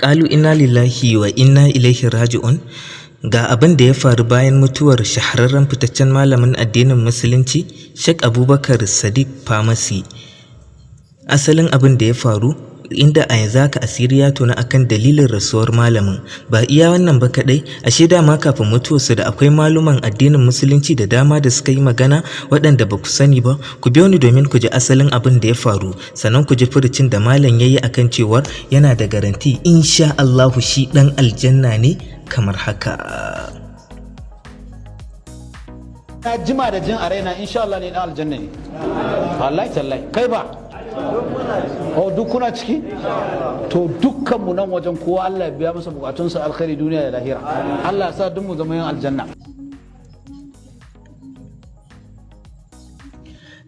Ƙalu inna lillahi wa inna ilaihi raji'un. Ga abin da ya faru bayan mutuwar shahararren fitaccen malamin addinin Musulunci, Sheikh Abubakar Sadiq Famasi. Asalin abin da ya faru, inda a yanzu haka asiri ya tona akan dalilin rasuwar malamin. Ba iya wannan ba kaɗai, ashe dama kafin mutuwarsa da akwai maluman addinin Musulunci da dama da suka yi magana waɗanda ba ku sani ba. Ku biyo ni domin ku ji asalin abin da ya faru, sannan ku ji furucin da malam ya yi akan cewar yana da garanti insha Allahu shi ɗan aljanna ne kamar haka. Na jima da jin a raina insha Allah ne dan aljanna ne. Wallahi tallahi, kai ba? Oh, duk kuna ciki? To dukkan mu nan wajen kowa Allah ya biya masa bukatunsa alkhairi duniya da lahira. Allah ya sa duk mu zama yan aljanna.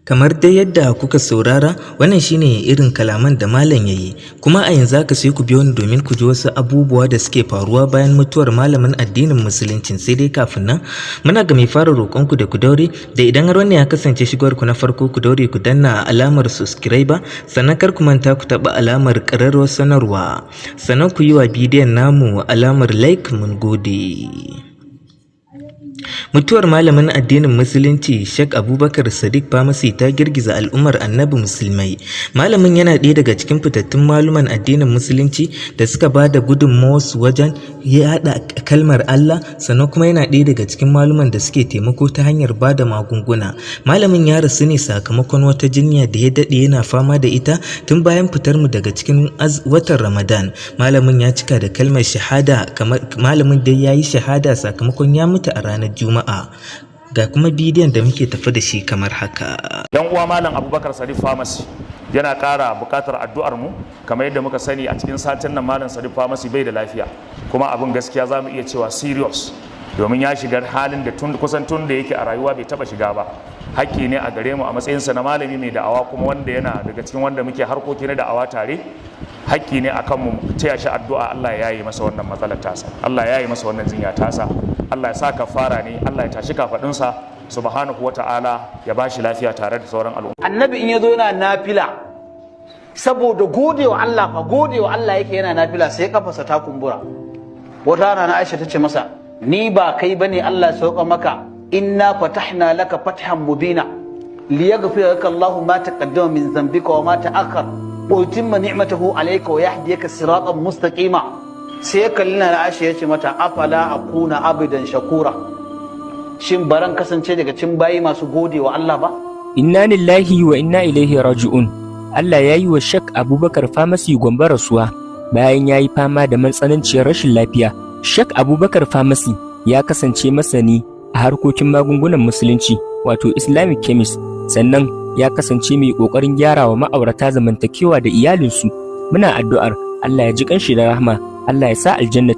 Kamar dai yadda kuka saurara, wannan shine irin kalaman da malam ya yi. Kuma a yanzu haka sai ku biyo ni domin ku ji wasu abubuwa da suke faruwa bayan mutuwar malamin addinin Musulunci. Sai dai kafin nan, muna ga mai fara roƙonku da ku daure da idan har wannan ya kasance shigowar ku na farko, ku daure ku danna alamar subscriber, sannan kar ku manta ku taɓa alamar ƙararrawar sanarwa, sannan ku yi wa bidiyon namu alamar like. Mun gode. Mutuwar malamin addinin Musulunci Sheikh Abubakar Sadiq Famasi ta girgiza al'ummar Annabi Musulmai. Malamin yana ɗaya daga cikin fitattun maluman addinin Musulunci da suka ba da gudunmawarsu wajen yaɗa kalmar Allah, sannan kuma yana ɗaya daga cikin maluman da suke taimako ta hanyar ba da magunguna. Malamin ya rasu ne sakamakon wata jinya da ya daɗe yana fama da ita tun bayan fitar mu daga cikin watan Ramadan. Malamin ya cika da kalmar shahada, kamar malamin dai ya yi shahada sakamakon ya mutu a ranar Juma'a. Ga kuma bidiyon da muke tafi da shi kamar haka. Yan uwa, Malam Abubakar Sadiq Pharmacy yana ƙara buƙatar addu'ar mu. Kamar yadda muka sani, a cikin satin nan Malam Sadiq Pharmacy bai da lafiya, kuma abin gaskiya za mu iya cewa serious, domin ya shiga halin da tun kusan tun da yake a rayuwa bai taba shiga ba. Hakki ne a gare mu a matsayinsa na malami mai da'awa, kuma wanda yana daga cikin wanda muke harkoki na da'awa tare, hakki ne akan mu taya shi addu'a. Allah ya yi masa wannan matsalar tasa, Allah ya yi masa wannan jinya tasa, Allah ya sa kafara ne, Allah ya tashi kafadunsa, subhanahu wata'ala ya bashi lafiya tare da sauran al'umma. Annabi in yazo yana nafila saboda godewa Allah, fa godewa Allah yake yana nafila, sai kafarsa ta kumbura. Wata rana Aisha ta ce masa, "Ni ba kai bane Allah ya sauka maka inna fatahna laka fathan mubina liyaghfira laka Allahu ma taqaddama min dhanbika wa ma ta'akhkhar wa yutimma ni'matahu alayka wa yahdiyaka siratan mustaqima?" Sai ya kalli na Aisha ya ce mata, "Afala akuna abidan shakura? Shin baran kasance daga cikin bayi masu gode wa Allah ba?" Inna lillahi wa inna ilaihi raji'un. Allah ya yi wa Sheikh Abubakar Famasi Gombe rasuwa bayan ya yi fama da matsananciyar rashin lafiya. Sheikh Abubakar Famasi ya kasance masani a harkokin magungunan Musulunci, wato Islamic chemist, sannan ya kasance mai ƙoƙarin gyara wa ma'aurata zamantakewa da iyalinsu. Muna addu'ar Allah ya ji kanshi da rahma, Allah ya sa aljanna.